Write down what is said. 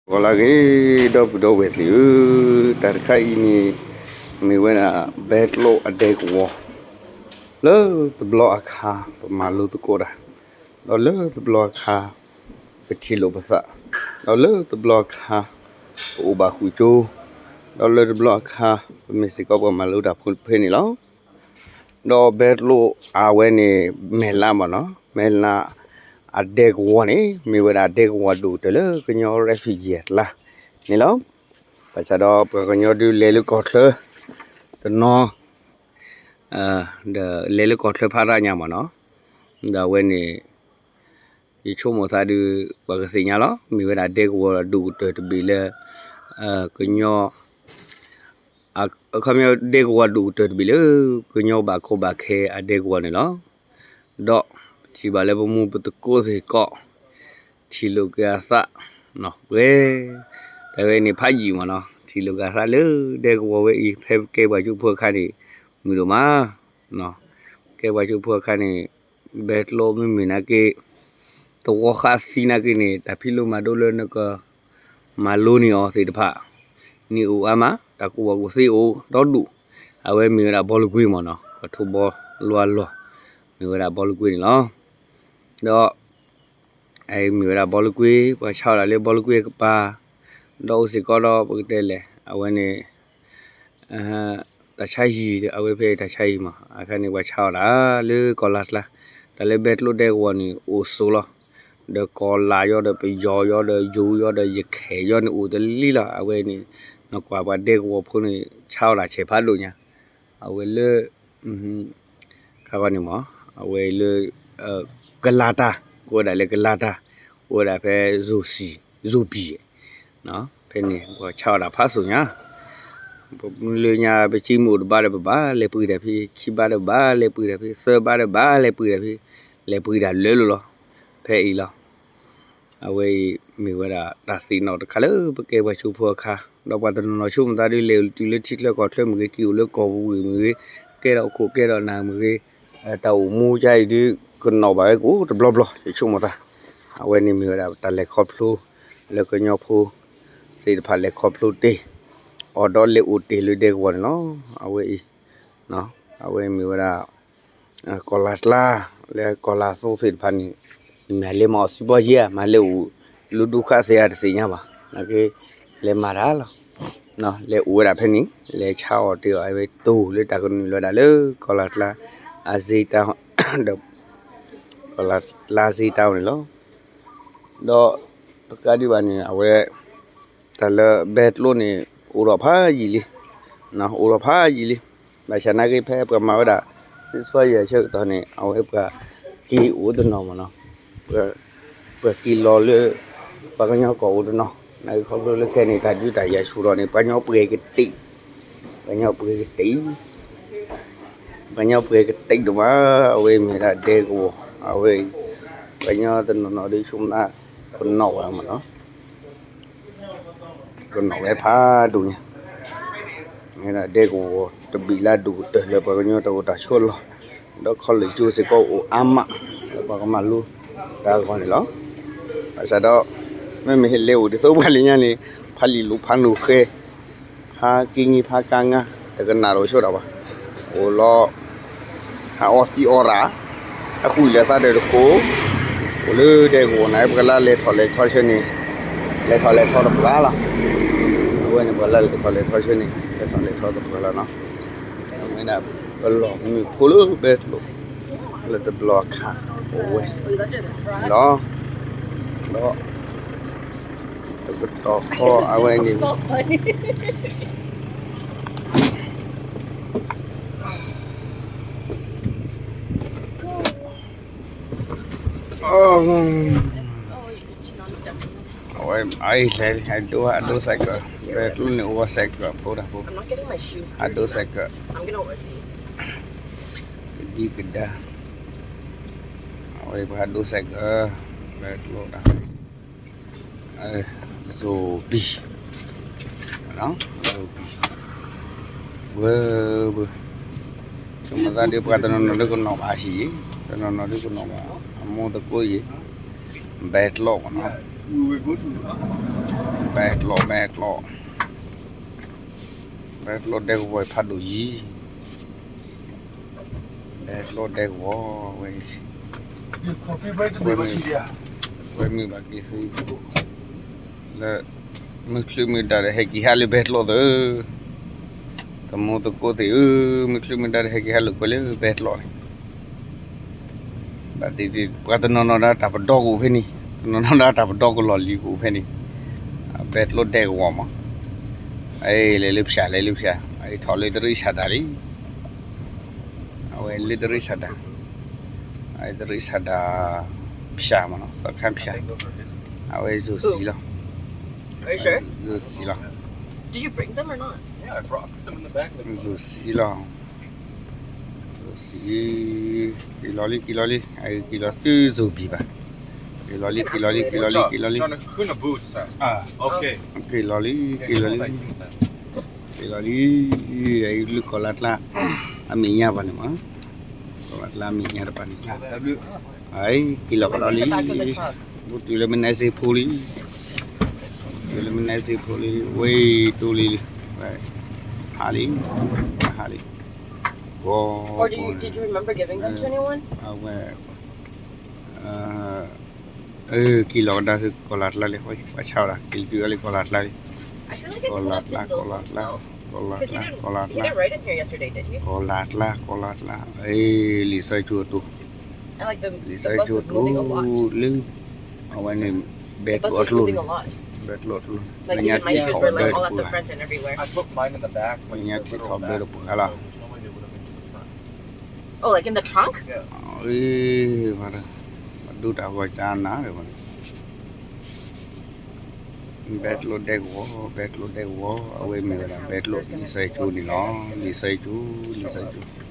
ဂီၤလၢအဂ့ၤ ဒီပုၢ်ဒီဝဲၢ်သ့ၣ်ဧၢ, တၢ်တခါအံၤန့ၣ် မ့ၢ်ဝဲဒၣ် ဘဲကျိအဒဲကဝီၤ လၢတဘျီအခါ ပမၤလိသကိးတၢ်, ဒီးလၢတဘျီအခါ ပထံၣ်လိာ်ပသး, ဒီးလၢတဘျီအခါ ပအိၣ်ဘၣ်ဃုာ်ကၠိ, ဒီးလၢတဘျီအခါ ပမ့ၢ်စ့ၢ်ကီးပှၤမၤလိတၢ်ဖိတဖုန့ၣ်လီၤ. ဒီးဘဲကျိအဝဲန့ၣ် မဲၢ်လးမ့ၢ်နီၤ, မဲၢ်လးအဒဲကဝီၤန့ၣ် မ့ၢ်ဝဲဒၣ်ဒဲကဝီၤဒိၣ်ကတၢၢ်လၢကညီ refugee အကျါန့ၣ်လီၤ. ဘၣ်ဆၣ်ဒီးပှၤကညီဒုးလဲၤလၢကီၢ်ချၢ တနီၤ ဒီးလဲၤလၢကီၢ်ချၢဖးဒိၣ်ညါမ့ၢ်နီၤ, ဒီးအဝဲန့ၣ် ယဆိကမိၣ်သးဒုး ပှၤကသ့ၣ်ညါလီၤ. မ့ၢ်ဝဲဒၣ်ဒဲကဝီၤဒိၣ်ကတၢၢ်တဘ့ၣ်လၢ ကညီ အခီပညီ ဒဲကဝီၤဒိၣ်ကတၢၢ်တဘ့ၣ်လၢ ကညီဘၣ်ကီဘၣ်ခဲအဒဲကဝီၤန့ၣ်လီၤ. ဒီးပထံၣ်ဘၣ်လၢပမူပသကိးစ့ၢ်ကီး ထံၣ်လိာ်က့ၤအသး ပှဲၤ တၢ်ဝဲန့ၣ်ဖးယံာ်မ့ၢ်နီၤ, ထံၣ်လိာ်က့ၤအသးလၢဒဲကဝီၤဝဲအံၤ ဖဲပကဲပှၤကၠိဖိအခါန့ၣ် မုာ်ဒိၣ်မး ကဲပှၤကၠိဖိအခါန့ၣ် ဘဲကျိမ့မ့ၢ်နာ်က့ သဝီဃးသံနာ်က့န့ၣ် တၢ်ဖံးလိမၤဒိးလၢနက မၤလိန့ၢ်အီၤသ့ၣ်တဖၣ် န့ၣ်အိၣ်အါမး, တၢ်ကူၣ်ဘၣ်ကူၣ်သ့အိၣ်ဒီဒူၣ်, အဝဲမ့ၢ်ဝဲဒၣ်ဘီလၢကွ့မ့ၢ်နီၤ, ပထိၣ်ဘီလွါလွါ မ့ၢ်ဝဲဒၣ်ဘီလၢကွ့န့ၣ်လီၤ. ဒီး မ့ၢ်ဝဲဒၣ်ဘီလၢကွ့, ပှၤဆါအီၣ်ဒၣ်လၢဘီလၢကွ့ကပၤ, ဒီးအိၣ်စ့ၢ်ကီးဒီးပကတဲလဲၣ် အဝဲန့ၣ် တၢ်ဆါဟံၣ်, အဝဲဖဲတၢ်ဆါဟံၣ်မ့ၢ် အခါန့ၣ် ပှၤဆါအီၣ်ဒၣ်လၢကီၢ်လါကျါ, တၢ်လၢဘဲကျိဒဲကဝီၤန့ၣ် အိၣ်ဆိးလီၤ. ဒီးကီၢ်လါယီၤဒီးပယီၤယီၤဒီးယိၤယီၤဒီးယခဲၣ်ယီၤန့ၣ်အိၣ်တလံလီၤ. အဝဲန့ၣ် နကွၢ်ပှၤဒဲကဝီၤဖိန့ၣ် ဆါအီၣ်ဒၣ်ဆဲးဖးဒိၣ်ညါ, အဝဲလၢ ခါဂီၤန့ၣ်မ့ၢ် အဝဲလၢ ကလၤတၢ်, ကိးဝဲဒၣ်လၢကလၤတၢ်, အိၣ်ဝဲဒၣ်ဖဲ ဇိုစံ, ဇိုဘံ, ဖဲန့ၣ် ပှၤဆါအီၣ်ဒၣ်ဖးစိၤညါ, ပမုၢ်လၢညါ ပစံမုၢ်အိၣ်တဘၣ်ဒီးပဘၣ်လဲၤပှ့ၤတၢ်ဖဲ, ခံဘၣ်ဒီးဘၣ်လဲၤပှ့ၤတၢ်ဖဲ, သၢဘၣ်ဒီးဘၣ်လဲၤပှ့ၤတၢ်ဖဲ, လဲၤပှ့ၤတၢ်လၢလီၤလီၤ, ဖဲအံၤလီၤ. အဝဲအံၤမ့ၢ်ဝဲဒၣ်တၢ်သ့ၣ်နီၣ်တခါလၢပကဲပှၤကၠိဖိအခါ, ဒီးပှၤတနီၤနီၤဆိကမိၣ်သးဒုးလဲၤတုၤလၢထံချၢကီၢ်ချၢမ့ၢ်ဂ့ၤ, က့ၤအိၣ်လၢကီၢ်ပူၤဂ့ၤမ့ၢ်ဂ့ၤ, ကဲထီၣ်ခိၣ်ကဲထီၣ်နၢ်မ့ၢ်ဂ့ၤ, တၢ်အိၣ်မူကအံၤဒုး ကနီၣ်ဘၣ်ဝဲကအိၣ်တဘျီဘျီ ယဆိကမိၣ်သး, အဝဲန့ၣ်မ့ၢ်ဝဲဒၣ်တၢ်လဲၤခီဖျိ လၢကညီဖိသ့ၣ်တဖၣ်လဲၤခီဖျိတ့ၢ် အီၤဒီးလဲၤအိၣ်တ့ၢ်လၢဒဲကဝီၤန့ၣ်လီၤ. အဝဲအံၤ အဝဲမ့ၢ်ဝဲဒၣ် ကီၢ်လါကျါ လၢကီၢ်လါသိသ့ၣ်တဖၣ်န့ၣ် မ့ၢ်လဲၤမၤအီၣ်စံဘီယဲၢ် မ့ၢ်လဲၤအိၣ်လၢဒူခးသ့ဧါတသ့ၣ်ညါဘၣ်, နာ်က့ လဲၤမၤတၢ်လီၤ. လဲၤအိၣ်ဝဲဒၣ်ဖဲန့ၣ် လဲၤဆါအီၣ်တ့ၢ်အီၤ အဝဲတိၢ်လၢတၢ်ကနုာ်လီၤဒၣ်လၢကီၢ်လါကျါ အစ့တၢ် ဒီး ကီၢ်လါကျါစ့တၢ်န့ၣ်လီၤ. ဒီးတကးဒံးဘၣ်န့ၣ် အဝဲ တၢ်လၢဘဲကျိန့ၣ် အိၣ်ဒီးဖးယံာ်လံ, အိၣ်ဒီးဖးယံာ်လံ. ဘၣ်ဆၣ်နာ်က့ဖဲပှၤမၤဝဲဒၣ် စံးဆၢယဲၢ်ဆၢကတီၢ်န့ၣ် အဝဲပှၤက့ၤအိၣ်တနီၤမ့ၢ်နီၤ, ပှၤက့ၤလီၤလၢ ပှၤကညီကီၢ်အိၣ်တနီၤ, နာ်က့ခီဖျိလၢခဲန့ၣ် တၢ်ဒုးတၢ်ယၤဆူၣ်ထီၣ်န့ၣ် ပှၤကညီပှဲၤကတံာ်, ပှၤကညီပှဲၤကတံာ် ပှၤကညီပှဲၤကတံာ်ဒိၣ်မး, အဝဲမ့ၢ်ဒၣ်ဒဲကဝီၤ, အဝဲ ပှၤကညီတနီၤနီၤဒုးဆိကမိၣ် ကနီၣ်ဝဲမ့ၢ်နီၤ, ကနီၣ်ဝဲဖးဒိၣ်ညါ, မ့ၢ်ဒၣ်ဒဲကဝီၤတဘ့ၣ်လၢအဒိၣ်ကတၢၢ်လၢပှၤကညီတၢ်အိၣ်တၢ်ဆိးလီၢ်, ဒီး college စ့ၢ်ကီးအိၣ်အါမး လၢပှၤကမၤလိတၢ်အဂီၢ်န့ၣ်လီၤ. ဘၣ်ဆၣ်ဒီး မ့မ့ၢ်လဲၤအိၣ်ဒ်သိးပှၤလၢညါန့ၣ် ဖးလံာ်လိာ်ဖးနိၣ်ဃဲ ဖးက့ငံဖးကါငါ တကနၣ်ရိၣ်ဆိဒၣ်ဘၣ်, အိၣ်လီၤ ဟးအီသံးအီရၣ်, အဃုလၢသးဒီးတကိး, အိၣ်လၢဒဲကဝီၤန့ၣ် ပှၤလၢလဲၤထီၣ်လဲၤထီဆၢန့ၣ်, လဲၤထီၣ်လဲၤထီသပှၢ်လီၤ. အဝဲန့ၣ်ပှၤလၢလဲၤထီၣ်လဲၤထီဆၢန့ၣ် လဲၤထီၣ်လဲၤထီသပှၢ်လီၤနီၤ. အဝဲန့ၣ် ပလီၢ်မုၢ်ဖိလၢဘဲကျိ လၢတဘျီအခါ အိၣ်ဝဲလီၤ. ဒီး တကတီၢ်ဃီအဝဲန့ၣ် အဝဲ I, I do, I do cycle. ဘဲကျိန့ၣ်အိၣ် cycle ဖိတၢ်ဖိ, I do cycle. ကဒံကဒါ, အဝဲပှၤ I do cycle, ဘဲကျိတၢ် Zobi, Zobi, ဘၣ်, ဘၣ်, ဆိကမိၣ်သးဒ်ပှၤတနီၤနီၤဒုးကနီၣ်ဘၣ်ဟံၣ်, တနီၤနီၤဒုးကနီၣ်ဘၣ် အမူသကိးယံၤ, ဘဲကျိမ့ၢ်နီၤ, ဘဲကျိး ဘဲကျိး, ဘဲကျိးဒဲကဝီၤဖးဒိၣ်ယံၤ, ဘဲကျိးဒဲကဝီၤဝဲ, ဝဲမုာ်ဘၣ်က့ၤသု, လၢ မုၢ်ချုးမုၢ်ဒါဒီး ဟဲက့ၤဟးလၢဘဲကျိးသု, သမူသကိးသ့ၣ်ဧၢ, မုၢ်ချုးမုၢ်ဒါဒီး ဟဲက့ၤဟးလိာ်ကွဲလၢဘဲကျိးန့ၣ်, ဘၣ်သ့ၣ်သ့ၣ် ပှၤတနီၤနီၤဒၣ်တၢ်ပဒီကအိၣ်ဖဲန့ၣ်, တနီၤနီၤဒၣ်တၢ်ပဒီကလီၢ်လံၤကအိၣ်ဖဲန့ၣ်, ဘဲကျိးဒဲကဝီၤမး, အလဲၤလၢဖၠၣ် လဲၤလၢဖၠၣ်, အထီၣ်လၢတရံးဆၣ်ဒၣ်လံ အဝဲလၢတရံးဆၣ်ဒၣ်, အတရံးဆၣ်ဒၣ် ဖၠၣ်မးနီၤ သီခါဖၠၣ်, အဝဲယိၤစံလီၤ, ယိၤစံလီၤ, ယိၤစံလီၤ, ယိၤစံ, က့ၤလီၤလံ က့ၤလီၤလံ အက့ၤလီၤသုယိၤဘံၣ်ဘၣ်, က့ၤလီၤလံ က့ၤလီၤလံ က့ၤလီၤလံ က့ၤလီၤလံ, က့ၤလီၤလံ က့ၤလီၤလံ, က့ၤလီၤလံ, အလုၢ်ကီၢ်လါကျါ အမဲာ်ညါဘၣ်န့ၣ်မး, ကီၢ်လါကျါအမဲာ်ညါတပၤန့ၣ်, အက့ၤလီၤကဒီးလံ, ဘူးတုၤလၢမနဲစ့ဖိလံ, တုၤလၢမနဲစ့ဖိလံ ဝဲတိလံလံ, ဟးလံ, ဟးလံ, အဝဲ က့ၤလီၤကဒါဆူကီၢ်လါကျါလံ, ပှၤဆါဝဲဒၣ် က့ၤတုၤလၢကီၢ်လါကျါလံ, ပှၤဆါဝဲဒၣ်, ကီၢ်လါကျါ ကီၢ်လါကျါ, ကီၢ်လါကျါ ကီၢ်လါကျါ, ကီၢ်လါကျါ ကီၢ်လါကျါ, လံာ်စီဆှံကၠိအတိၤ, လံာ်စီဆှံကၠိအတိၤလၢ အဝဲန့ၣ် ဘဲကျိးအကျိၤန့ၣ်, ဘဲကျိးအကျိၤန့ၣ်, လၢညါထံၣ်ထီၣ်ဘဲတပှၤလၢ်, လၢညါထံၣ်ထီၣ်ဘဲတပှၤလၢ်, ပှၤဒိၣ်တၢ်ဂီၤကၢနၤဒီး ဘဲကျိးဒဲကဝီၤ, ဘဲကျိးဒဲကဝီၤ အဝဲမ့ၢ်ဝဲဒၣ် ဘဲကျိးလံာ်စီဆှံကၠိန့ၣ်လီၤ, လံာ်စီဆှံကၠိ, လံာ်စီဆှံကၠိ